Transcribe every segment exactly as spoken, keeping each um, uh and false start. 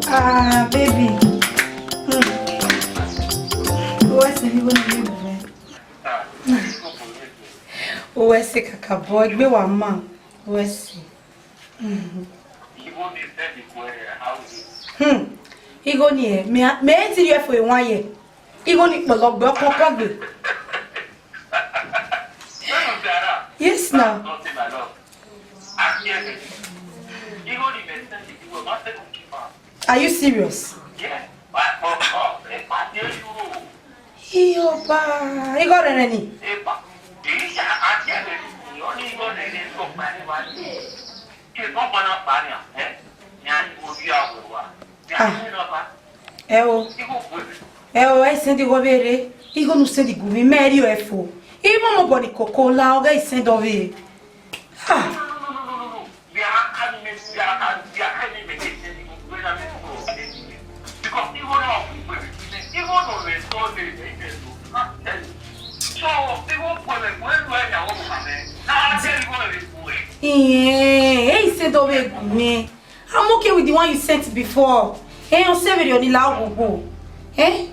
Ah, baby. Hmm. Uwẹ sẹ vbe igho ne I vbe bu mwẹ. Uwẹ sẹ kakabọ, egbe wa ma. Uwẹ sẹ. Hmm. Igho ni ẹ, mẹ, mẹ i ti rhie fo ewan ye. Igho ni kpọlọ gbe ọkpọkọ gbe. Yes, now. Are you serious? Iyo ba, igho rẹrẹ ni. Ah. Ẹ o. Ẹ o, ẹ i sẹndi igho vbe rre, igho ne u sẹndi gu mwẹ, mẹ i rhie fo. I ma mobọ ni koko la, ọ ghẹ i sẹndẹ ọvbehe. Ah. Iyẹn, ẹ i sẹndẹ ọvbehe gu mwẹ. I'm okay with the one you sent before. Eh, ọ sẹ vberriọ ni la oghogho. Eh?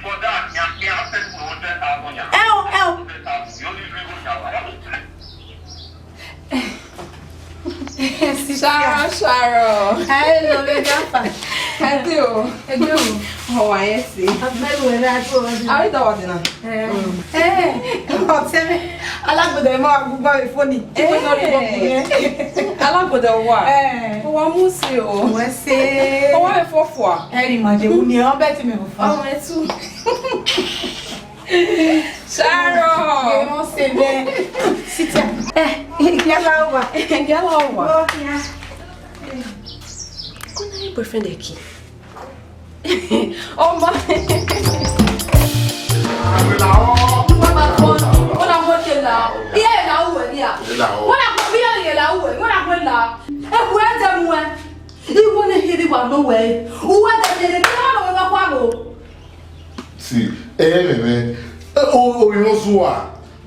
For that, mi a, mi a send you hundred thousand naira. Ẹ o, ẹ o. Hundred thousand, you only bring one thousand. Sharo, Sharo. Hello, baby, how far? Ẹ de o. Ẹ de o. Ọ wa ye si. Abẹ́rù ẹ̀rọ àti ọ̀rọ̀. Are you the one now? Eh. Mm. Eh, ọtẹ mi. Alágbẹ̀dẹ mọ agbègbè rẹ̀ fún ni. Kí wọ́n lọ rí bọ́ọ̀lù yẹn. Alágbẹ̀dẹ wa. Eh. Ó wá mú sí o. Wọ́n ṣe. Ó wá fẹ́ fọ́ fọ́ a. Ẹ rí màjẹ̀ wù ni, ọ bẹ́ẹ̀ tí mi kò fọ́. Ọmọ ẹ tù. Sharon. Ẹ wọ́n ṣe bẹ́ẹ̀. Sit down. Eh, ìyálà wà. Ìyálà wà. Ó yá. Kó náà yín boyfriend ẹ̀ kì. Ọmọ. Wọ́n na mọ ke la. Iye la uwe ni a. Wọ́n na mọ iye iye la uwe. Wọ́n na mọ la. Eku ẹ dẹ mu ẹ. Iwo ne hiri wa no wẹ. Uwe dẹ ne ne na no wa kwa ro. Si, eh, mẹ, mẹ. O, o, you know, Zua.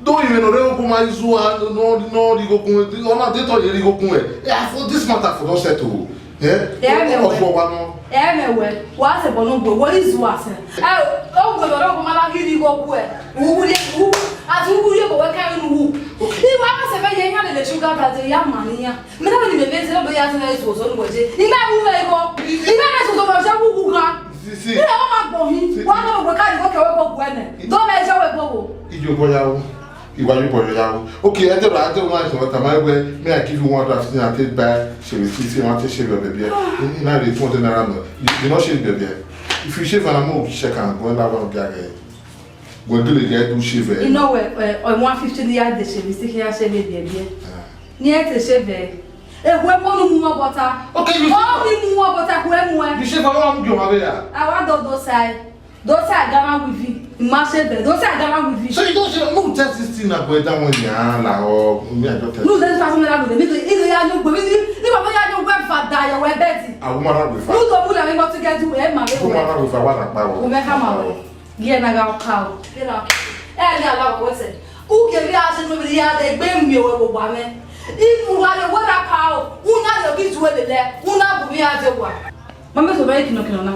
Do you know, they go my Zua, no, no, they go come, on my date, they go come. Yeah, for this matter, for don't settle. Eh? Yeah, me Of well. What one? Ẹ mẹ wẹ, wa sẹ bọ nọ gbe, wẹ izu asẹ. Ẹ, o gbe lọ rọ ma la ghi ri igho ku ẹ. Wu wu ye wu, ati wu ye ko wẹ ka inu wu. Iwa ma sẹ vbe ye yan le sugar daddy ya ma ni ya. Mi na ni me be se lo ya se na izu ozo ni wẹ je. Ima wu vbe igho. Ima na izu ozo vbe je wu wu gha. Si, si. Ira wa ma gbo hin. Si. Wa no gbe ka ni ko ke wẹ ko gu ẹnẹ. Do vbe je wẹ ko wo. Ijo boyawo. Iwa yo boyawo. Okay, ẹ dẹ ra, ẹ dẹ wa so ta ma wẹ, may I give you one draft and take buy shave, see, see, want to shave your baby. Ina re two hundred naira no. You, you not shave baby. If you shave am, mo check am, go la wa bi age. Wẹ gele gẹ do shave. You know wẹ, eh, one fifty ni ya de shave, still ya shave baby. Ah. Ni ẹ te shave. Ehue mo nu mu wọn bọta. Okay, you Ọ ni mu wọn bọta, ehue mu ẹ. You shave am, I'm doing my way. Awa do do sai. Do sai agama wivi. Ma shave, do sai agama wivi. So you don't shave, no test this thing na go down when you are la or me I don't test. No, that's what I'm gonna do. Mi do, ido ya no gbe, mi ni, ni baba ya no gbe fa da ya we bed. A woman that we fa. No do mu la mi go to get you, eh, ma. Woman that we fa, what about? O me ha ma. Ye na ga ka o. Ye na. Eh, ni ala ko se. U ke bi a se no bi ya de gbe mi o wo wa me. Inu wa le wo na ka o. U na le bi ju ele le. U na bu mi a de wa. Mama so ba kino kino na.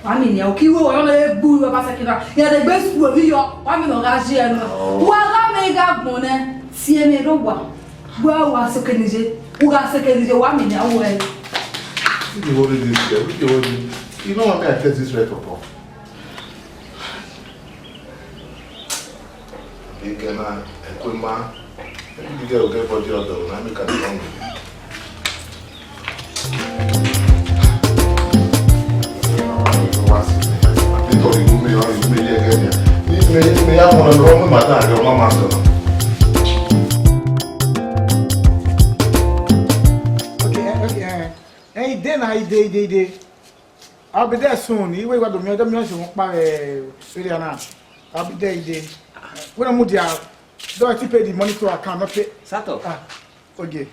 Wa miẹn nian, uki wẹ ọyọn ne gbu iwe ba sẹkẹnda. Ya de gbe su emwi yọ, wa miẹn ne ọ gha ye ẹre nọ. Wa gha mẹ gha gbọn nẹ, tie mwẹ do wa. Wa wa sẹkẹnda ye, u gha sẹkẹnda ye, wa miẹn nian wẹ. Wetin dey worry this girl? Wetin dey worry? You know what I tell this red pawpaw? Ike na, ekwe ma. Maybe the girl will get body odor, na make am come. Nítorí inú mi, inú mi yẹ gẹ́gẹ́ ni. Ní mi, ní mi, àwọn ọ̀nà ọmọ màdá àti ọmọ máa sọ̀rọ̀. Okay, eh, okay, eh. Eh, he dey now, he dey, he dey, he dey. I'll be there soon. He wait, wait, me, me, me, me, me, I'll be there, he dey. When I move there, don't I still pay the money to account, not pay. Sato. Ah, okay.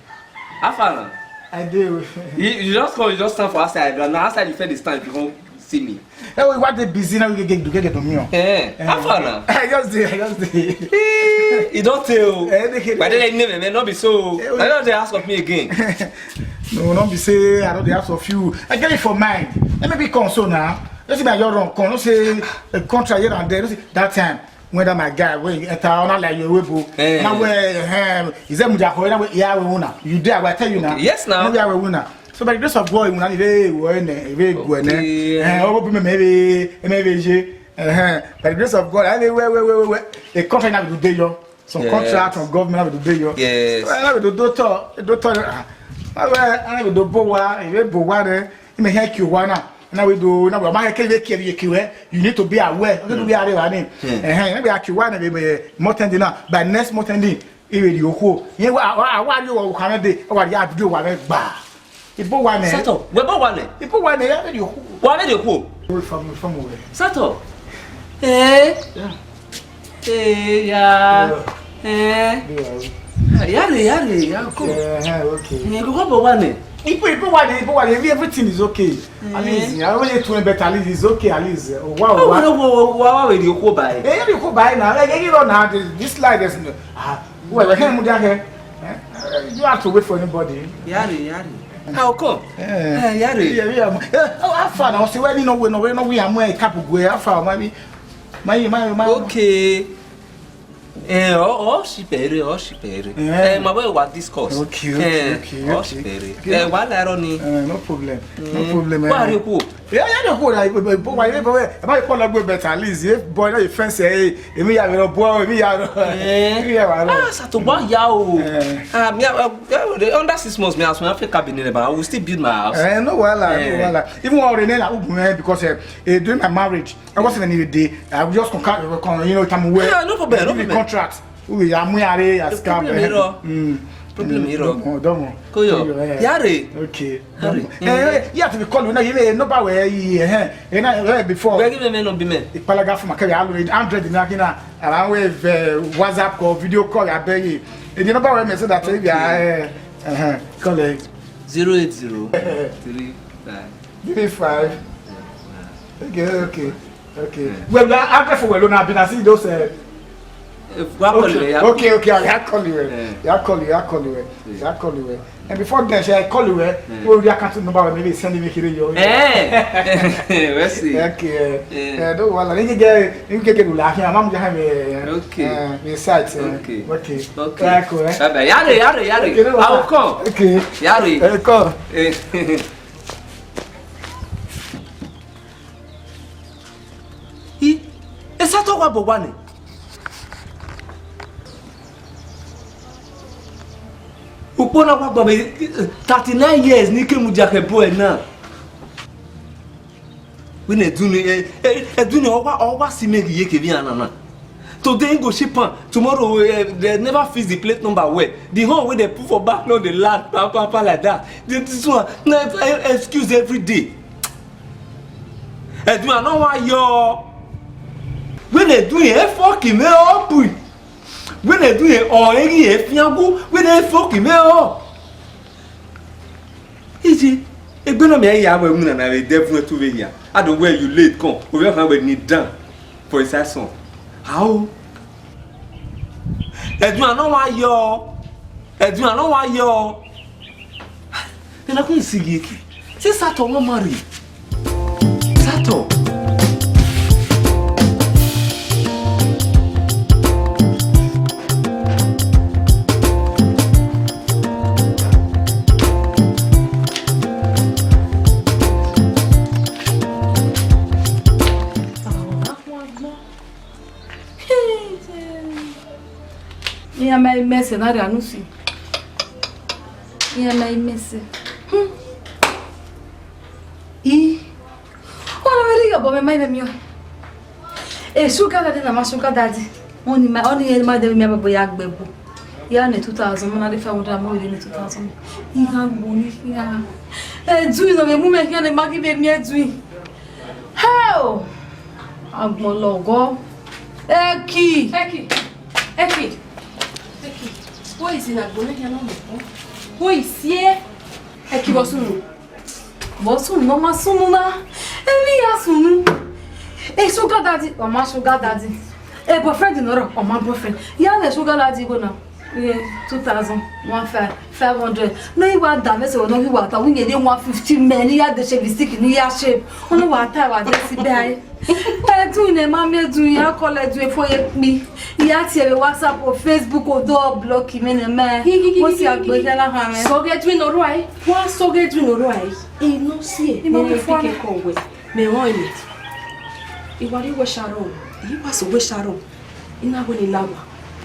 How far now? I do. You, you just come, you just stand for outside. Now outside you feel the stand, you come see me. Hey, wait, what they busy now? You get, you get, get to me. Eh, how far now? I just dey, I just dey. Eh, you don't tell. Eh, they get But then I never, man, not be so. Eh, I don't dey ask of me again. No, no be say I don't dey ask of you. I get it for mind. Let me be console now. You see my your wrong. Come, no say a contract here and there. You see that time when that my guy wey enter on like you wey bo. Eh. Now where um is that muja ko now where yeah we una. You there I tell you now. Okay, yes now. Now where we una. So by the grace of God, una dey we ne we go ne. Okay. Eh, obo bi me me be me be je. Eh, by the grace of God, I dey we we we we. A contract now we do dey yo. Some Yes. contract from government na we do dey yo. Yes. So na we do do to, do to. Ah, na we na we do bo wa, e we bo wa re. Ime he ki wa na. Na we do na we ma he ke we ke we ki we. You need to be aware. You do we are wa ni. Hmm. Eh, na we ki wa na we month ending na. By next month ending, e we di okhuo. Yen wa wa wa ri o wa khan de. Wa ri a video wa we gba. Ibo wa nẹ? Sato, wẹ bọ wa nẹ? Ibo wa nẹ, ya vbe rhie okhuo. Wa vbe rhie okhuo? Reform, reform wẹ. Sato. Eh? Yeah. Eh, ya. Yeah. Eh? Yeah. Ya rre, ya rre, ya ko. Yeah, yeah, okay. Ni ko ko bọ wa nẹ? Ibo, ibo wa nẹ, ibo wa nẹ, everything is okay. At Eh. least, I always doing better, at least it's okay, at least. Wa, Oh, wa. no, wa, wa, wa, wa vbe rhie okhuo ba e. Eh, you go buy now. Like, you know now, this, this life is, ah, well, I can't move down here. Eh? Uh, you have to wait for anybody. Ya rre, ya rre. How come? Eh. Eh, ya rre. Yeah, yeah. Eh, oh, how far now? See, where you know, we know, we know, we are more couple go. How far, my, my, my, my. Okay. Eh, ọ, ọ shi pẹre, ọ shi pẹre. Yeah. Eh, ma we wa discuss. Okay, okay, Eh, okay, ọ shi okay. pẹre. Okay, Eh, no, wa la ẹrọ ni. Eh, no problem. No Mm. problem. Wa Eh. rhie okhuo. Yeah, yeah, no go. Like, but, but, but, but, but, but, but, but, but, at least, if boy, no, you fence, eh, Emi ya vbe rọ bọ, emi ya rọ. Eh. Emi ya vbe rọ. Ah, Sato, wa ya o. Eh. Ah, me, uh, uh, under six months, me, as my Africa be nearby, I will still build my house. Eh, no wahala, no Eh. wahala. Even one rene na ugu me because eh, eh, during my marriage, I wasn't any day. I just come, come, you know, time away. Yeah, no problem, no Give me problem. contract. We are, we are, eh, No scam, problem, eh. iro. Mm. Problem, Mm, iro. Domo, domo. Koyo. Koyo, eh. Ya rre. Okay. Harry. Eh, you have to be called. Now, you know, number where you, eh, eh, now, eh, before. Where give me no be me. Ipalaga from Akere, hundred na kina, around with, uh, WhatsApp call, video call, I beg you. And the number where me say that, eh, Okay. yeah, eh, uh-huh, call it. Zero eight zero three five. Give me five. Okay, okay, okay. Yeah. Well, I, I prefer well, no, I been, I see those, uh, Wa call Okay, you, yeah. okay, okay, I, I call you, eh. Yeah. Yeah, I call you, I call you, eh. Yeah. Yeah, I call you, eh. And before then, shall I call you, eh? Yeah. Well, your account number, maybe send me here, yo. Eh. Let's see. Okay, eh. Yeah. Eh, don't worry. You get, you get, get, like, yeah, mom, you have a, Okay. uh, a site, eh. Okay. Okay. Okay. Yeah, cool, eh. Bye bye. Yare, yare, yare. Okay, no I will wahala. come. Okay. Yare. Eh, come. Eh. I, Esato wa bọ wa nẹ. Ukpo na wa gba vbe thirty-nine years ne I ke mudia khẹ ẹbọ ẹre na. Wẹ ne ẹdun ni, eh, eh, ẹdun ni ọ wa, ọ wa si mẹ ghi ye kevbe iran na na. Today he go ship am, tomorrow, eh, they never fix the plate number well. The horn wey dem put for back no dey loud pa pa pa like that. This one na, eh, excuse every day. Ẹdun a nọ wa yọ. Wẹ ne ẹdun e fuck mẹ up. Wẹ ne ẹdun e ọ eghi e fian gu. Wẹ ne e fuck mẹ up. Ije, egbe nọ mẹ ya wẹ winna na vbe devil to vbe yan. I don't wear you late come. Ovbi ọkhan wẹ kneel down for his son. How? Ẹdun a nọ wa yọ. Ẹdun a nọ wa yọ. Ena kun isi ghi eke. Se Sato wan marry. Sato. Imẹsẹ na rria ne usi. Iran na imẹsẹ. Hmm. I. Ọna vbe rhie obọ mwẹ ma imẹ miẹn. E sugar daddy na ma sugar daddy. Ọni ma, ọni ma de mi abo ya gbe bu. Ya ne two thousand, ma na de five hundred, ma de ne two thousand. I gha gbo ni ya. Edu no vbe mu mẹ khian ne ma ghi vbe miẹn edu. Hell! Agbọn lọghọ. Ẹki. Ẹki. Ẹki. Ẹki. Wo isi na gbọnọ khian nọ mẹ. Wo isi e. Ẹki, vbọ sunu? Vbọ sunu, ọ ma sunu na. Emwi ya sunu. E sugar daddy, ọ ma sugar daddy. E boyfriend nọ rọ, ọ ma boyfriend. Ya ne sugar daddy go na. Iye two thousand, one five, five hundred. No, I wa da mẹ sẹ, no, I wa da, wẹ ne one fifty mẹ, ne I ya de shave stick, ne I ya shave. Ọna wa ta, wa de si bẹ a. Edu ne ma miẹn edu, ya call edu fo ye kpi. Ya tie vbe WhatsApp, o Facebook, o do block mẹ ne mẹ. Wo si agbe kẹ na ha mẹ. Sọghe edu ne ọ rua e. Wa sọghe edu ne ọ rua e. I no si e. I ma ne fua pick call wẹ. Mẹ rẹn ọnrẹn. I wa rhie uwẹ Sharon, I wa sẹ uwẹ Sharon. I na wẹ ne I la owa.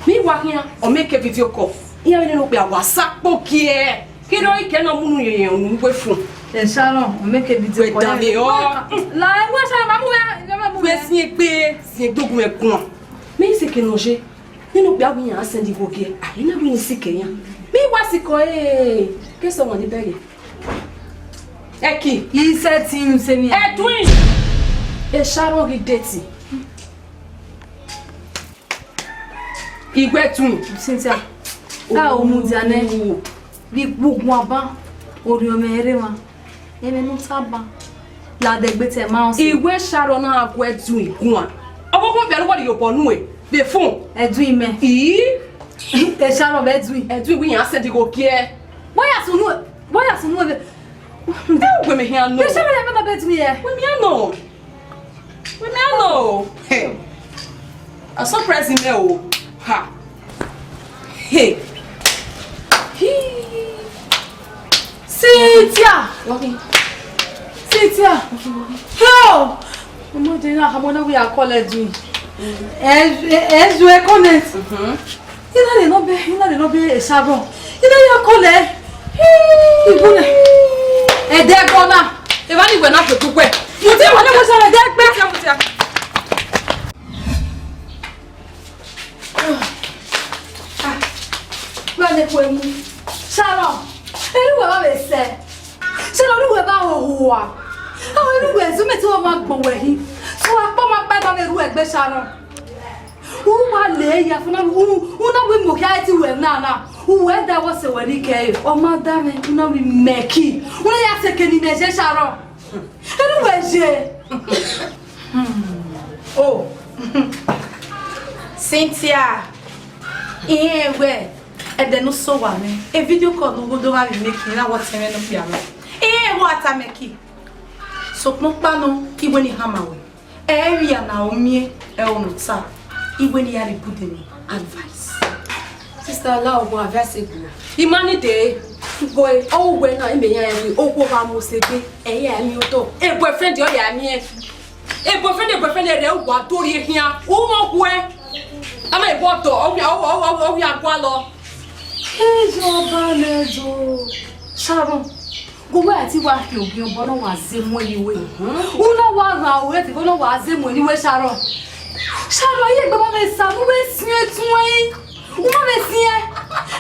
Mẹ I wa khian, ọ mẹ ke video call. Iran vbene okpia wa sa kpo giẹ. Kidọ ikẹ ne ọ mu unu yẹn unu uwu phone. Ẹ Sharon, ọ mẹ ke video call. Wẹ da vbe ọ. La, ẹ wẹ Sharon, ma mu wẹ, ẹ ma mu wẹ. Wẹ siẹn egbe, siẹn egbe ogun ẹguan. Mẹ I sẹ ke ne ọ ye. Nene okpia wẹ iran send igho giẹ, a i na wẹ ne I sikẹ iran. Mẹ I wa sikẹ ọre, ke sẹ ọmwa ni bẹghe. Ẹki. I sẹ ẹtin unu sẹ emwi. Edwin! E Sharon ghi date. Igwe tun. Cynthia, ka o mudia nẹ, vbe ikpoghu aban, orhiọn mwẹ rre emwa, ẹmwẹ ne u tama, ladian egbe te ma ọse. Igwe Sharon na gu Edwin guan. Ọvbokhan vbe ẹre uwa rhie obọ nuẹn vbe fon. Edwin mẹ. Ii. E Sharon vbe Edwin. Edwin wẹ iran send igho giẹ. Wẹ ya sunu, wẹ ya sunu vbe. Ẹ wẹ mẹ hian nọ. E Sharon ya mẹ da bed mi ẹ. Wẹ mẹ hian nọ. Wẹ mẹ hian nọ. Hey. A surprise mẹ o. Ha. Hey. Hi. Cynthia. Cynthia. Hello. Ọmọdé náà, ọmọ náà wí akọlẹ dùn. Ẹ, ẹ, ẹ ju ẹ connect. Mhm. I na rhe nọ be, I na rhe nọ be Esabọ. I na ya call ẹ. Ibun nẹ. Ẹdẹ ẹgọ na. Evba ni wẹ na fẹ kukpe. Mudia, wẹ na wẹ sẹ ẹdẹ ẹgbẹ. Mudia, mudia. Ah, vbene kue mu. Sharon, erha uwẹ vbe sẹ. Sharon, erha uwẹ vbe hoho ua. Erha uwẹ zẹ mẹ te ọ ma gbọn wẹ hin. So akpọ ma kpa ba vbe erha uwẹ gbe Sharon. U wa le ya fo na, u, u na wẹ mu khia ti wẹ na na. U wẹ da wọ sẹ wẹ ni kẹ, ọ ma da mwẹ, u na wẹ mẹ ki. U na ya sẹ ke ni mẹ je Sharon. Erha uwẹ je. Oh. Cynthia, irẹn wẹ ẹdẹ ne u sẹ owa mwẹ, e video call ne u ghodo gha vbe make na wẹ ọtẹn mwẹ ne okpia mwẹ. Irẹn wẹ a ta mẹ ki. Sokpan ọkpa nọ, I wẹ ne I hama wẹ. Ẹ i vbe ya na u miẹn ẹre ne u ta, I wẹ ne I ya rhie bu de mwẹ advice. Sister, la owa advice egbe. I ma ni dee, boy, ọ wẹ na, imẹ ya rẹn wẹ, okhuo gha mu sẹ egbe, ẹ i ya miẹn otọ. E boyfriend ọ ya miẹn. E boyfriend, e boyfriend rẹ uwa do rhie khian. U mwẹ okhuẹ. A ma i vbọ dọ, ọ wia, ọ, ọ, ọ, ọ wia gualọ. Ejọba lẹ do. Sharon, gu wẹ a ti wa khian ogiẹn obọ ne ọ wa zẹ muẹn ye uwẹ. Mhm. U na wa gha ore, ẹdẹ ne ọ wa zẹ muẹn ye uwẹ, Sharon. Sharon, iye egbe ma vbe sa, u vbe siẹn etuẹn. U ma vbe siẹn.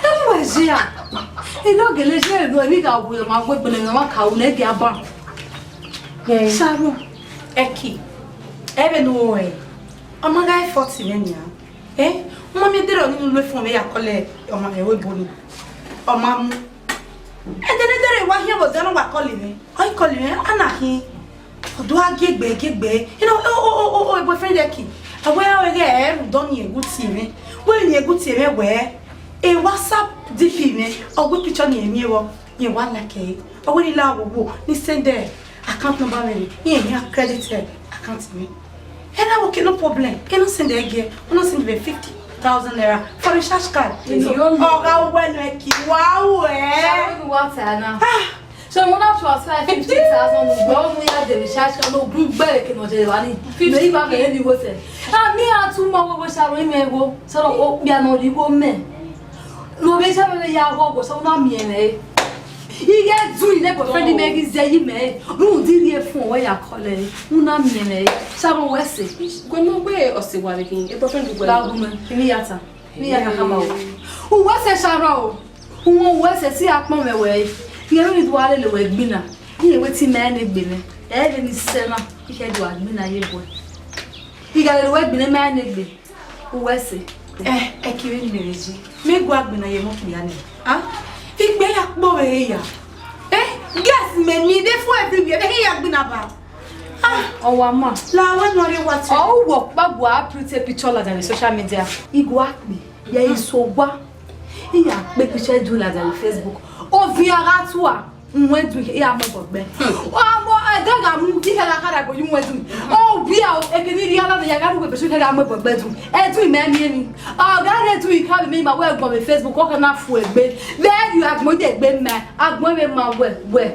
Ẹ mu wẹ zia. Ẹ ne ọ gele zẹ, ẹ ne ọ gha wu ma wẹ gbele ne ọ ma ka wu ne gie aban. Sharon. Ẹki, ẹ vbe ne u ru ẹre, ọ ma gha effort mwẹ nian. Eh, u ma miẹn edẹ rẹ ọni ne u ru efọn mwẹ ya call ọmwa ẹvbo ebo ni. Ọ ma mu. Ẹdẹ ne edẹ rẹ wa hiẹn vbe odẹ ne ọ wa call mwẹ. Ọ i call mwẹ, a na khin. Ọ do gha gie egbe, gie egbe. You know, o, o, o, o, o, boyfriend Ẹki. A wẹ ọ ghẹ ẹ rhunmwuda ọni egu tie mwẹ. Wẹ ni egu tie mwẹ wẹ, e WhatsApp D P mwẹ, ọ wẹ picture ni ẹ miẹn vbọ. Rẹn wa like ẹre. Ọ wẹ ne I la wowo, ne I send account number mwẹ rre, irẹn ya credit account mwẹ. Ẹ na wẹ okay, no problem. Ẹ na send ẹre gie, ọ na send vbe fifty thousand naira for recharge card. Ọ gha wẹ nẹ Ẹki, wa wẹ. Shall we go water now? Ah. So mo na transfer fifty thousand, mo gbọ mu ya de recharge card, no gun gbẹre ke no je wa ni. Me iba me ni wo se. Ah, mi a tu ma wo wo Sharon, ime wo. So o kpia no ri wo me. Ne ovbi eja mwẹ vbe ya ghọghọ, sẹ u na miẹn mwẹ re. I ghẹ du ne boyfriend mẹ ghi zẹ yi mẹ re, rhunmwuda I rhie phone wẹ ya call ẹre, u na miẹn mwẹ re. Sharon, wẹ sẹ. Gu mẹ wẹ ọse wa vbe khin, e boyfriend wẹ. Gha gu mẹ, I ya ta. Ne I ya khama o. Uwẹ sẹ Sharon o. Uwẹ, uwẹ sẹ, si akpọn mwẹ wẹ re. Rhie vbene I do gha lele wẹ gbinna. Rhie wẹ te ima ne egbe mwẹ. Ẹ vbe ne I sẹ na, I khẹ do gha gbinna ye buẹ. I gha lele wẹ gbinna ima ne egbe. Uwẹ sẹ. Eh, ẹki vbene I vbe je. Mẹ gua gbinna ye emọ okpia nẹ. Ah? Ikpia ya kpọ vbe ya. Eh, girls mẹ ni dey full everywhere. Vbe ya gbinna ba. Ah, ọ wa ma. La wẹ nọ rre wa te. Ọ wọ kpa gua print picture ladian vbe social media. I gua kpe, ya i so gua. I ya kpe picture Edwin ladian vbe Facebook. Oviẹn gha tua, uwẹ Edwin, I ya mu ẹbọ gbe. Ọmọ ẹdẹ gha mu, I gha gha khara ẹbọ ye uwẹ Edwin. Ọ wia o, ekene I rhie na ya gha ru wẹ Facebook, I gha mu ẹbọ gbe Edwin. Edwin mẹ miẹn ni. Ọ gha rre Edwin ka vbe miẹn ma wẹ ẹgbọn vbe Facebook, ọ ka na fu egbe. Vbe yu agbọn de egbe mẹ, agbọn vbe ma wẹ, wẹ.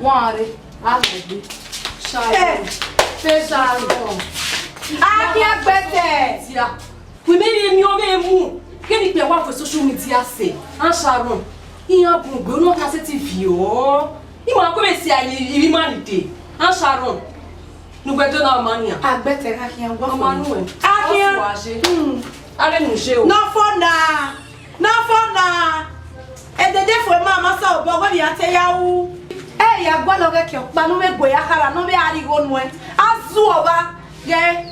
Wan re. Agbegbe. Sharon. Eh, Sharon. Akia gbẹtẹ. Dia. Wẹ mẹ rhie miẹn ọmọ emu. Kẹ ne ikpia wa vbe social media sẹ. A Sharon. Iran bun gbe, unu ọka sẹ T V ọ. I ma ko vbe si a ye ivbi ima ni dee. A Sharon. Ne uwẹ do na ọma nian. Agbẹtẹ gha khian gua. Ọma nuẹn. Akia. Ọ fu a je. Hmm. A rre ne u je o. Nọ fo na. Nọ fo na, edede fo ma ma sa obọ wẹ vbe a te ya ru. Ẹ ya gualọ ghẹ ke ọkpa ne u vbe gue ya khara ne ọ vbe a rhie igho nuẹn. A zu ọvba ghẹ,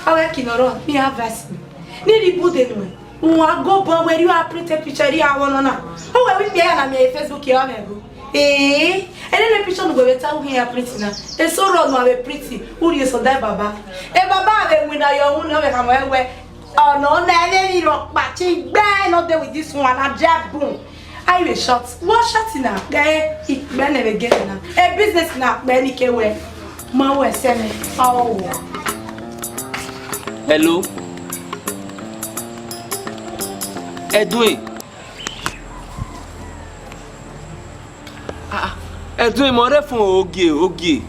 ọ ghẹ ke ne ọ rrọọ, ne I advice ne I rhie ibude nuẹn. Uwa go bọ wẹ rhie a print picture rhie a vbọ nọ na. Ọ wẹ vbe ikpia ya na miẹn Facebook ya mwẹ ẹvbo. Ee, ẹnene picture ne uwẹ vbe ta u khian ya print na. Eso rrọọ ne uwa vbe print, u rhie sẹ ọda baba. E baba vbe winna ye ọhun ne ọ vbe khama ẹre wẹ, Ọ nọ na, ẹmwẹ emwi rhọkpa, chigbẹ nọ dey with this one, na dry bone. A i vbe short, wọ short na, kẹ ikpẹ ne vbe gele na. E business na kpẹ ni ke wẹ, ma wẹ sẹ mẹ, ọ wọ. Hello. Edwin. Ah, Edwin, mẹ ọre fun ogie, ogie.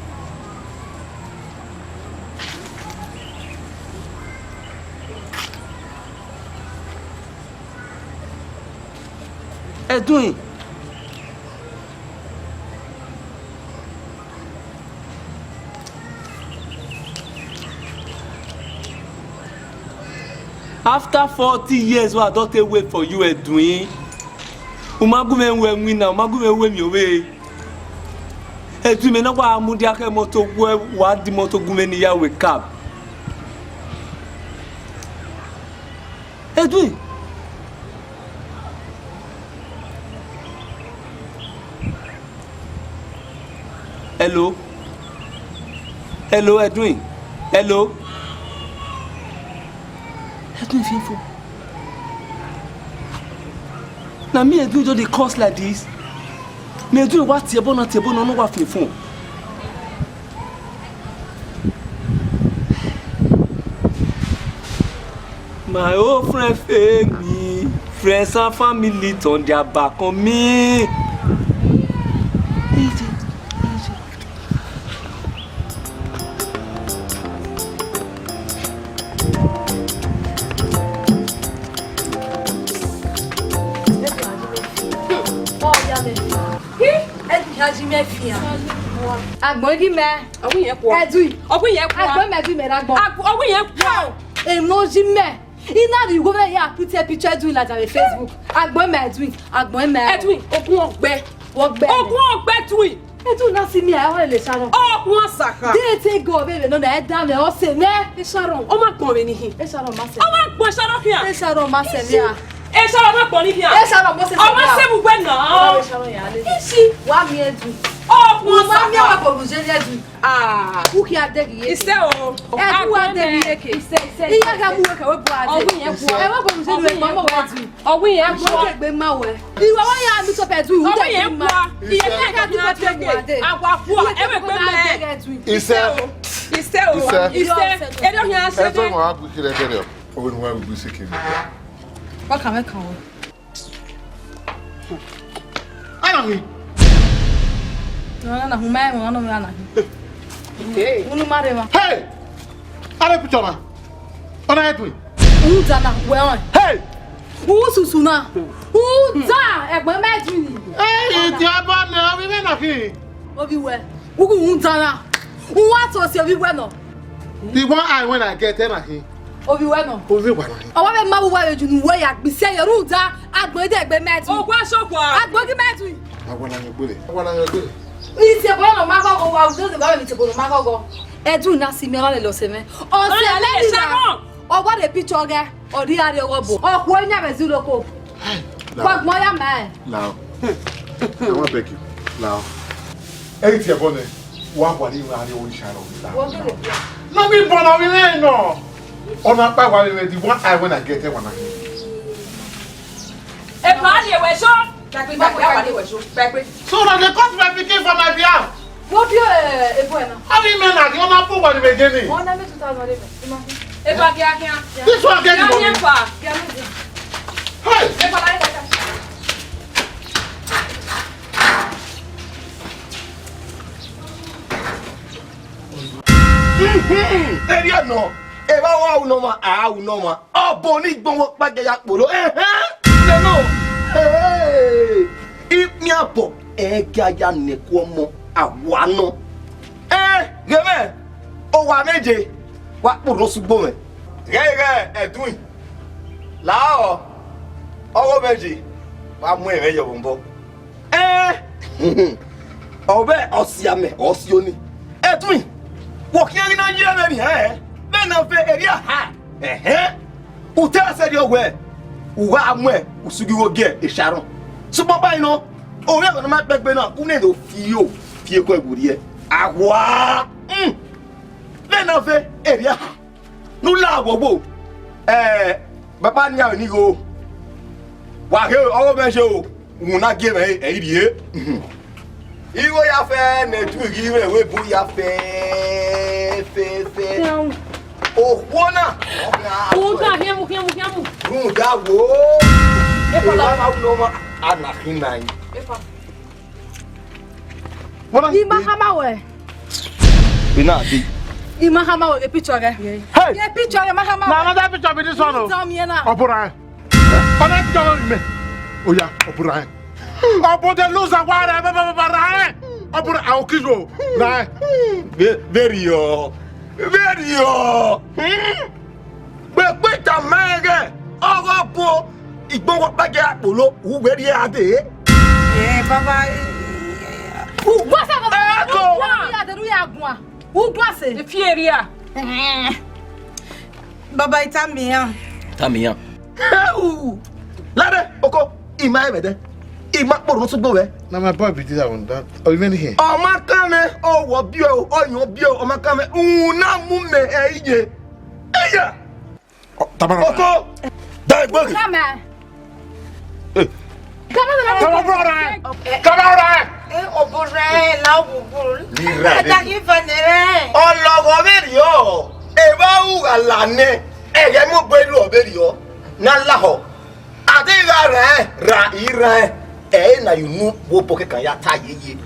Edwin. After forty years wey I don take wait for you, Edwin, u ma gu mwẹ ru ẹwinna, u ma gu mwẹ ru emwi ovbe. Edwin, mẹ ne wa mudia khẹ imọto, wẹ wa da imọto gu mwẹ ne I ya ru cab. Edwin. Hello? Hello, Edwin? Hello? Edwin, fian phone. Na me Edwin just dey curse like this. Me Edwin wa tie ẹbọ na, tie ẹbọ na, ọ no wa fian phone. My old friend fail me, friends and family turn their back on me. Easy, easy. Edwin, hia ji mẹ fian. Agbọn ghi mẹ. Ọ wẹ iyẹn kua. Edwin. Ọ wẹ iyẹn kua. Agbọn mẹ Edwin mẹ rre agbọn. Ọ wẹ iyẹn kua. Emọ ji mẹ. I na rhie igho vbe ya put picture Edwin ladian vbe Facebook. Agbọn mẹ Edwin. Agbọn mẹ. Edwin, okun ọgbẹ. Wọ gbẹ. Okun ọgbẹ Edwin. Edwin na si mi a, ọ lele Sharon. Okun asakha. De te gọ vbe vbe nọ na, ẹ da mwẹ, ọ sẹ mwẹ. E Sharon, ọ ma gbọn vbe ni hin. E Sharon ma sẹ. Ọ ma gbọn Sharon khian. E Sharon ma sẹ mwẹ a. E Sharon ma gbọn ni khian. E Sharon ma sẹ mwẹ a. Ọ ma sẹ mu wẹ na. Ọ sẹ Sharon ya le. Isi. Wa miẹn Edwin. Okun asakha. Wa miẹn wa bọ mu je ni Edwin. Ah. U khian deghi ye. Ise o. Ẹ, u wa deghi ye ke. Ise, ise. Iye gha mu wẹ ke wẹ bu ade. Ọ wẹ iyẹn kua. Ẹ, wẹ bọ mu je ni wẹ gbọmọ wẹ Edwin. Ọ wẹ iyẹn kua. Agbọn kegbe ma wẹ. Iwẹ wa ya mi to bẹdu. Ọ wẹ iyẹn kua. Iye kẹkẹ ka du bẹdu wẹ ade. Awa kua. Ẹ wẹ gbe ma ẹ. Ise. Ise o. Ise. Ise. Ẹ dọ hian se. Ẹ fẹ mọ a gbe kẹrẹkẹrẹ o. Ọ wẹ ne wa gbe se kiri. Wa kan mẹ kan o. Ana hin. Ana hun ma ẹmwẹ, ana hin. Hey. Unu ma rre emwa. Hey! Ana picture na. Ana Edwin. Unu dana, wẹ ọnrẹn. Hey! U susu na. U da ẹgbẹn mẹ ju ni. Ẹ, iti ọbọ nẹ, ovbi mwẹ na khin. Ovbi wẹ. U gu u da na. U wa to si ovbi wẹ nọ. The one eye when I get, ẹ na khin. Ovbi wẹ nọ. Ovbi wẹ na khin. Ọ wa vbe ma vbe uwa vbe ju ne uwẹ ya gbisi ẹre rhunmwuda agbọn i de ẹgbẹn mẹ ju. Okwa sokwa. Agbọn ghi mẹ ju. Awa na yan gbele. Awa na yan gbele. Iti ẹbọ nọ ma ghọghọ, wa u do de ba vbe iti ẹbọ nọ ma ghọghọ. Ẹdun na si mẹ, ọ na lele ọse mwẹ. Ọse mwẹ ni na. Ọ wa rhie picture ọghẹ, ọ rhie a rrie ọghe ọbo. Ọ khuo yan vbe zẹ uroko. Hey, wa gbọn ya ma ẹn. Lao. I wan beg you. Lao. Ẹ i tie ẹbọ nẹ, wa gualọ iran rrie orisha rọ vbe lao. Wọ gele bia. Na mi bọ na vbe mwẹ nọ. Ọ na kpa wa vbe mwẹ, the one eye when I get, ẹ wa na. Eva rhie wẹ sọ. Gbagbe, gbagbe, eva rhie wẹ sọ. Gbagbe. So na dey cut my pikin for my behalf. Wo bi, eh, ebo ẹ na. Avbe imẹ na ghi, ọ na bu uwa ni vbe gele. Ọ na me two thousand rre mẹ. Ima. Eva, gia, gia. This one get the money. Gia, gia, fa. Gia, me do. Hey! Eva, la, eva, gia. Mhm. Erriọ nọ. Evba wa ru ne ọmwa, a ru ne ọmwa. Ọbo ni gbọnmwẹ ọkpa gia ya kpolo. Ẹhẹn. Nene o. Hey. Ikpian bọ, ẹ gia ya nẹkun ọmọ, a wa nọ. Ẹ, ghe mwẹ, owa mwẹ je, wa kpurhu sẹ ugbo mwẹ. Ghẹ ghẹ ẹdun, lahọ, ọghe mwẹ je, wa mu ẹmwẹ yọ vbe obọ. Ẹ, ọ vbe ọ si amẹ, ọ si oni. Ẹdun, wẹ ọ khian ghi na ye ẹmwẹ nian, ẹ? Vbene ọ vbe erriọ ha? Ẹhẹn. U te sẹrriọ wẹẹ, u gha muẹn usugi igho gie Sharon. Sokpan ọkpa nọ, ovbi ẹghẹ ne ọ ma kpẹgbe na, u nene do fi o, fi ekhọe werriẹ. Awa! Hmm. Vbene ọ vbe erriọ ha, ne u la vbe ogbo. Ẹ, baba nian vbe ne igho. Wa ghe ọghe mwẹ je o, uhunmwu na gie mwẹ ẹ i rrie. Igho ya fẹ ne ẹdun ghi mwẹ, wẹ bu ya fẹ, fẹ, fẹ. Okhuo na, ọ gha khian mu, khian mu, khian mu. Rhunmwuda wo. Epa la. Epa la, a na khin na yi. Epa. What are I ma khama wẹ. Be na di. I ma khama wẹ, e picture gẹ. Hey! E picture gẹ, ma khama wẹ. Na another picture be this one o. Tell me na. Ọbụra. Ọ na picture gẹ me. Oya, ọbụra. Ọbụ de lose awa rẹ, ba, ba, ba, ba, ra ẹ. Ọbụra, a okizo. Ra ẹ. Ve-, very o. Very o. Hmm? Vbe ekpita mẹ ghẹ, ọghe ọbo, igbọnwọ ọkpa gia kpolo, u wẹ rhie a dee. Eh, baba, eh, u guan sẹ, baba. Ẹ ko. U guan, ya dee, u ya guan. U guan sẹ. E fi erriọ. Eh. Baba, I tama iran. Tama iran. Heu! Lare, oko, I ma ẹmwẹ dẹ. I ma kporo sugbo vbe. Na my boy be this one. That, oh, you mean here? Ọ ma kan mẹ, ọ wọ biẹ o, ọ yọn biẹ o, ọ ma kan mẹ, u na mu mẹ ẹ iye. Eya! Tamara. Oko! Da egbe ghe. Come here. Eh. Come on, come on, brother. Come on, brother. Eh, ọbụra, la ugbugbu. Ni ra. Ẹ ta ghi fa nẹ rẹ. Ọlọghọ vberriọ. Evba u gha la nẹ. Ẹghẹ mu gbe lu ọ vberriọ. Na lahọ. A deghẹ I ra ẹn, ra, I ra ẹn. Ẹ i na ye unu vbe obọ kẹkan ya ta yeye.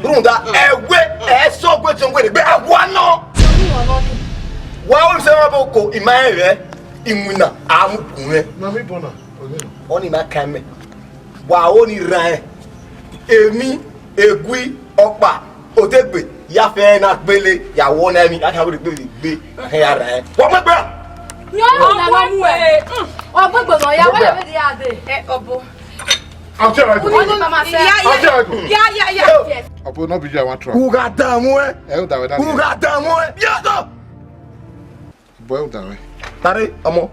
Rhunmwuda, ẹwe, ẹ sẹ ọgua ediọn wẹ rhegbe, a wa nọ. Wa ru sẹ vbe oko, I ma rẹn vbe iwinna, a mu bu mwẹ. Na mi bọ na, ọni ma kan mẹ. Wa ho ni ra ẹn, emwi, egui, ọkpa, otegbe, ya fẹ na gbele, ya wọ na emwi, a kan wẹ gbe gbe, a kan ya ra ẹn. Wa mu egbe ra. Yọ, ọ mu ẹn. Ọ gbegbe nọ ya, wẹ ya vbe ya dee. Eh, ọbọ. I'll tell you. What did mama say? Yeah, yeah. I'll tell you. Yeah, yeah, yeah. Yes. Ọbọ, no be you I wan try. U gha damu ẹ. Ẹ, u da wẹ da. U gha damu ẹ. Yes, sir. Boy, u da wẹ. Tare, ọmọ.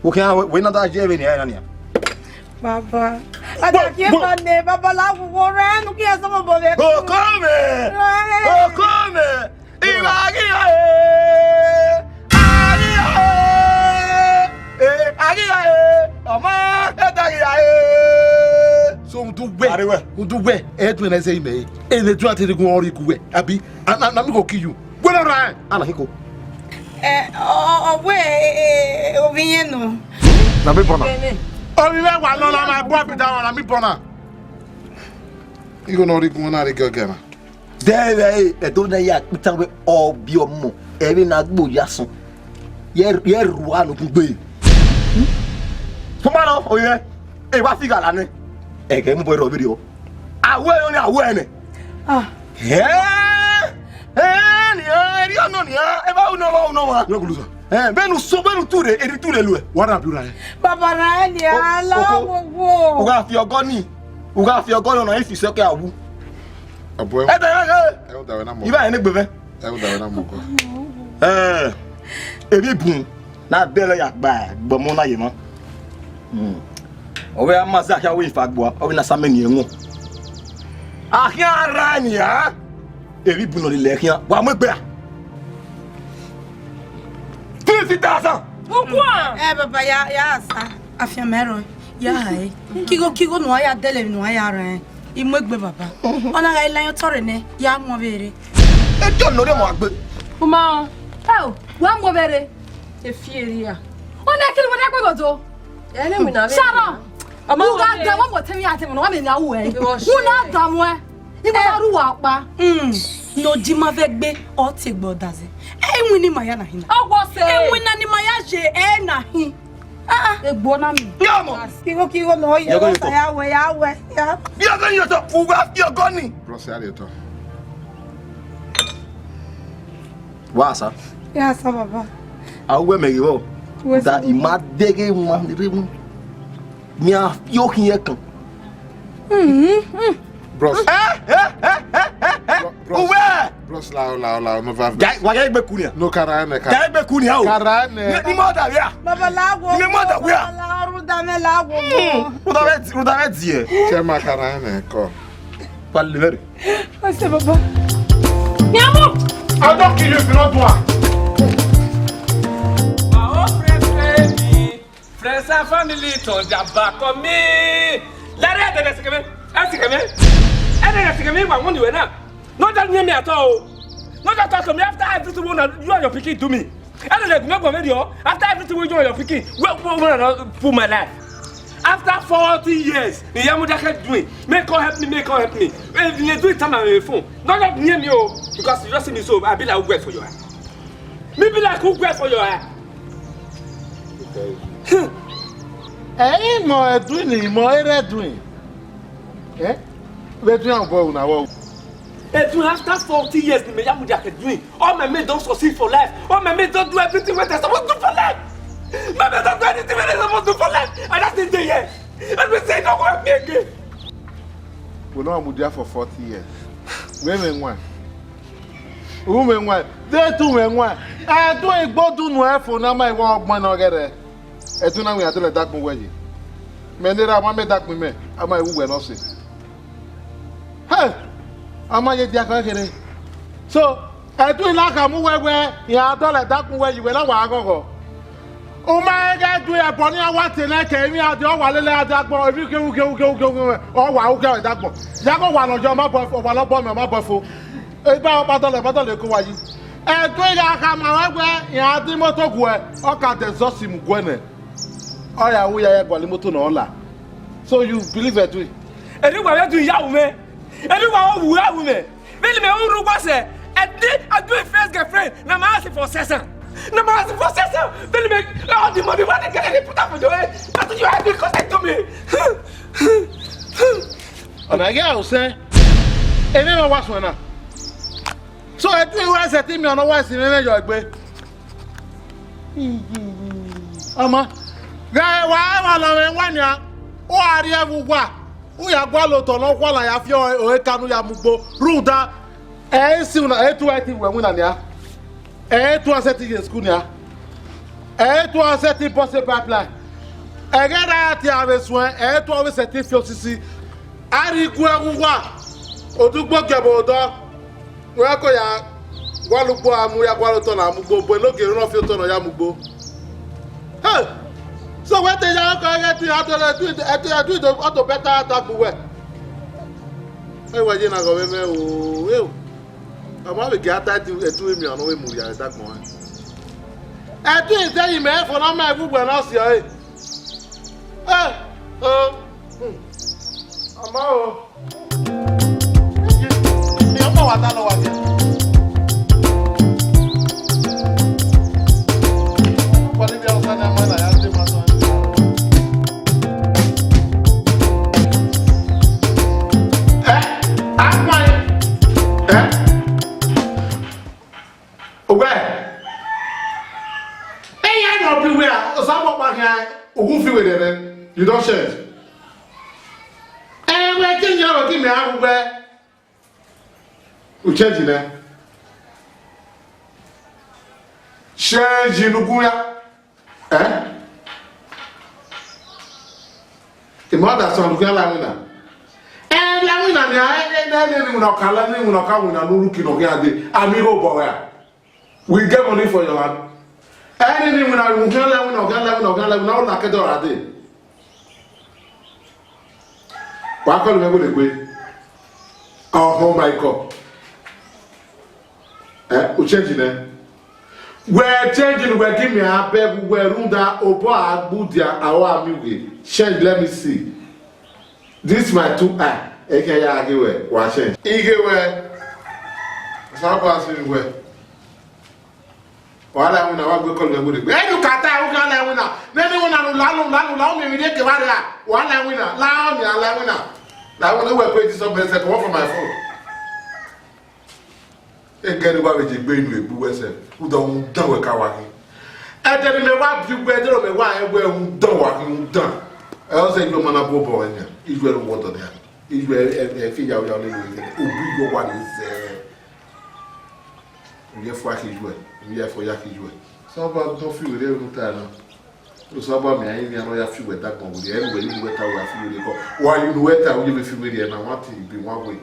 U khian wẹ, wẹ na da je vbe ni, ẹ na nia. Baba. Ada ki fa ne, baba la wo rẹ, nu ki ẹ sọ bọ bẹ. Okọ mẹ. Okọ mẹ. Iwa ghi ya e, a ghi ya e, e, a ghi ya e, ọmọ, e da ghi ya e. So, udu wẹ, udu wẹ, ẹ dun ẹna ẹzẹ imẹ, ẹ lẹ dun ate gun ọrọ igu wẹ, abi, a, na, na mi ko kill you. Wẹ na ra ẹn. A na khin ko. Ẹ, ọ, ọ, ọ wẹ, e, e, e, ovbi yẹn nọ. Na mi bọ na. Ovbi mwẹ wa nọ na, my boy be that one, na mi bọ na. Igho ne ọ rre igun na rre gẹgẹ na. Dẹ vbe ẹdẹ ne ya kpita wẹ ọbiọmọ, ẹmwẹ na gbe oya sọn. Ye, ye rua ne u gun gbe. Tuma nọ, oyẹ, e wa fi ghala nẹ. Ẹghẹ mu bọ rọ vberriọ. Awẹ nọ ni awẹ nẹ. Ah. Ẹ, ẹ, nian, erriọ nọ nian, eva unọ wa, unọ wa. Yọ gulusa. Ẹ, vbene u so, vbene u ture, erriọ ture luẹ. Wa na bi ra ẹ. Baba ra ẹ nian, la wo wo. U gha fi ọgọ ni, u gha fi ọgọ ni, ọna ifi sẹkẹ awu. Ọbọ ẹ. Ẹ dẹ ẹ. Ẹ u da wẹ na mọ. Iba ẹ ne gbe vẹ. Ẹ u da wẹ na mọ ọgọ. Ẹ, emwi bun. Na dẹlẹ ya gba gbọmọ na ye mwa. Ọ vbe a ma zẹ akhian wẹ ifa gbua, ọ vbe na sa mẹ ne ẹnwẹn. Akhian ra nian, emwi bun nọ lele ẹkhian, wa mu egbe ra. Fifty thousand. Ukua. Ẹ, baba, ya, ya sa, afianma ẹrọ, ya ẹ. Kigho kigho ne uwa ya dẹlẹ emwi ne uwa ya rẹn, I mu egbe, baba. Ọ na gha la yan otọ rre nẹ, ya mu ọvbehe rre. Eke ọnọrẹn ọmọ agbe. Uma o. Ẹ o, wa mu ọvbehe rre. Efi erria. Ọ na kiri wẹ na kpẹghodo. Ẹ ne mi na vbe. Sharon, ọmọ u gha da wẹ mọ tẹmwi ya tẹmwi nọ, wa mẹ ne a ru ẹ. U na da wẹ. I gba na ru wa kpa. Mm. Ne odima vbe gbe, ọ te gbe ọdaze. Ẹ, iwinna ni ima ya na hin na. Ọ wọ sẹ. Iwinna ni ima ya ye, ẹ na hin. Ah, ah. Egbe ọna mi. Yọ mọ. Kigho kigho nọ, ọ ye, yọ, yọ, ọ sa ya wẹ, ya wẹ, ya. Yọ gọ, yọ sọ, u gha fi ọgọ ni. Bro, sẹ a rẹ tọ. Wa sa. Ya sa, baba. A wẹ mẹ ghe vbọ. Wẹ sa. Da ima deghe ma rre mu. Mi a yo khian kan. Mhm, mhm. Bros. Eh, eh, eh, eh, eh, eh. Bro-, bros. Uwẹ. Bros, lao, lao, lao, no va. Gai, wa gai gbe ku nia. No, kara ne, kara. Gai gbe ku nia o. Kara ne. Ni, ni mother wia? Baba, la wo. Ni mother wia? Baba, la ru da me la wo. Hmm. Ru da me, ru da me die. Chema, kara ne, ko. Pali veri. Ose, baba. Nyamo! I'll not kill you if you don't do am. My own friends pay me. Friends and family turn their back on me. Larry, ẹ dẹghe sikẹmẹ. Ẹ sikẹmẹ. Ẹ dẹghe sikẹmẹ, wa wọn ni wẹ na. No just near me at all. No just talk to me after everything wey you and your pikin do me. Ẹ dẹghe gu me gbọn vberriọ. After everything wey you and your pikin, wey, wey, wey una put my life. After forty years, Iyamudia can do it. Make God help me, make God help me. If you do it, tell my phone. No just near me, oh, because you just see me so, I be like who get for your eye. Me be like who get for your eye. Eh, mo Edwin, mo ere Edwin. Eh? Edwin, I'm going now. Edwin, after forty years, the Meyamudia can do it. All my men don't succeed for life. All my men don't do everything what they're supposed to do for life. My men don't do anything what they're supposed to do for life. And that's the day here. And we say, no, go help me again. We know I'm there for forty years. Where me one? Umẹ wan, de tu mwẹ wan. Ẹdun igbodu nuẹn fo ne a ma i wa ọgbọn ne ọ ghẹrẹ. Ẹdun na wian dọlẹ dagbọn uwẹ yi. Mẹ ne erha ọmwa mẹ dagbọn imẹ, a ma i wu uwẹ ne ọ sẹ. Hẹ! A ma ye dia kẹ kherhe. So, Ẹdun na khama uwẹ wẹ, iran dọlẹ dagbọn uwẹ yi, wẹ na wa ghọghọ. U ma rẹn ghẹ du ẹbọ ne iran wa te nẹ kẹ emwi a dia, ọ wa lele a dia agbọn, emwi ughẹ, ughẹ, ughẹ, ughẹ, ughẹ, ọ wa ughẹ ẹre dagbọn. Ya ghe wa ne ọ yọ, ọ ma bọ, wa ne ọ bọ mẹ, ọ ma bọ fo. Eba ọkpa dọlẹ, ọkpa dọlẹ ko wa yi. Ẹdun gha khama ruẹ wẹ, iran da imoto guẹ, ọ ka da exhaust mu guẹ nẹ. Ọ ya wu ya, ya gualọ imoto nọ, ọ la. So you believe Ẹdun? Ẹdun wa vbe Ẹdun ya wu mwẹ. Ẹdun wa wu ya wu mwẹ. Vbene mẹ ru uwa sẹ, Ẹdun, Ẹdun first girlfriend, na ma ask for sex am. Na ma ask for sex am. Vbene mẹ, all the money wey I get, I put am for your head. That's what you have been costing to me. Ọna ghe a sẹ, emwi mẹ wa suẹn na. So Ẹdun wa sẹtin miẹn ọnọwa esi mwẹ yọ egbe. Ọmọ, gha wa wa lọ mwẹ wa nian, u gha rrie ẹvbo uwa, u ya gualọ otọ ne ọ khuala ya fi ọre ka ne u ya mu ugbo, rhunmwuda, ẹ i si una, ẹ i tu ẹtin wẹ winna nian, ẹ i tu a sẹtin ye school nian, ẹ i tu a sẹtin bust pipeline, ẹghẹ ne a tie avbe suẹn, ẹ i tu ọvbe sẹtin fi osisi, a rhie igue ẹvbo uwa, odugbo gie ẹvbo odọ. Wẹ ko ya gualọ ugbo a mu, ya gualọ otọ na mu ugbo, bu enogie ne ọ fi otọ nọ ya mu ugbo. Hey! So wẹ te ya ko ẹghe tu ya dọlẹ tu, ẹtu ẹtu do ọto bẹta ta gbu wẹ. Ẹ wẹ ye na gọ vbe mẹ o, ẹ o. Ọ ma vbe gie a ta ẹtu, ẹtu emian ne ọ vbe mu rhie dagbọn ẹn. Ẹtu izẹ yi mẹ fo ne ọ ma ẹvbo uwẹ ne ọ si ọre. Ẹ o. Hmm. Ọ ma o. Ọmọ wa ta lọ wa jẹ. Ọkọ níbi ọsán ni a máa ń là yá dé máa sọ. Wẹ a, Osanobua ọkpa khian, uwu fi wẹ rẹrẹ, you don change. Ẹ, wẹ ke yan wẹ ke mẹ a ru wẹ. U change nẹ. Change ne u gu ya. Eh? I ma understand, u khian la winna. Eh, la winna ni, eh, eh, eh, eh, ni winna, ọ ka la, ni winna, ọ ka winna, ne u ru ki nọ khian dee. Ami ghe obọ wẹ a. We get money for your hand. Ẹni ni winna, u khian la winna, u khian la winna, u khian la winna, ọ na ke dọ ra dee. Wa call mẹ wẹ egbe. Oh my God. Eh, u change nẹ. Wẹ change ne wẹ gi mẹ abeg, wẹ rhunmwuda obọ a gbudia aro ami ghe. Change, let me see. This my two eye. Eke ya ghe wẹ, wa change. I ghe wẹ. Osanobua si wẹ. Wa la winna, wa gbe call mẹ wẹ egbe. Ẹ yu ka ta, u khian la winna. Nene winna, lu la, lu la, lu la, u miẹn emwi rre ke vba rre a. Wa la winna, la ọni, a la winna. La winna, wẹ pray this up, blessed, come off my phone. Egẹrẹ wa vbe je gbe inu egbe uwẹ sẹ, rhunmwuda, rhunmwuda wẹ ka wa khin. Ẹdẹ ne mẹ wa bi uwẹ, ẹdẹ ne mẹ wa rẹn wẹ rhunmwuda wa khin, rhunmwuda. Ẹ, ọ sẹ iye ọma na bu obọ ẹn nian, iye ẹre wọ dọ nian, iye ẹ, ẹ, ẹ fi ya ya lele oge, obi iye wa ni zẹ. Iyẹn fua khin iye, iyẹn fua ya khin iye. Osanobua dọ fi wẹ rre unu ta na. Osanobua mẹ a i nian ne ọ ya fi wẹ dagbọn wẹ rre, ẹ i wẹ ne uwẹ ta wẹ a fi wẹ rre kọ. Wa ye unu wẹ ta, u ye vbe fi wẹ rre na, wa te ibi wa wẹ.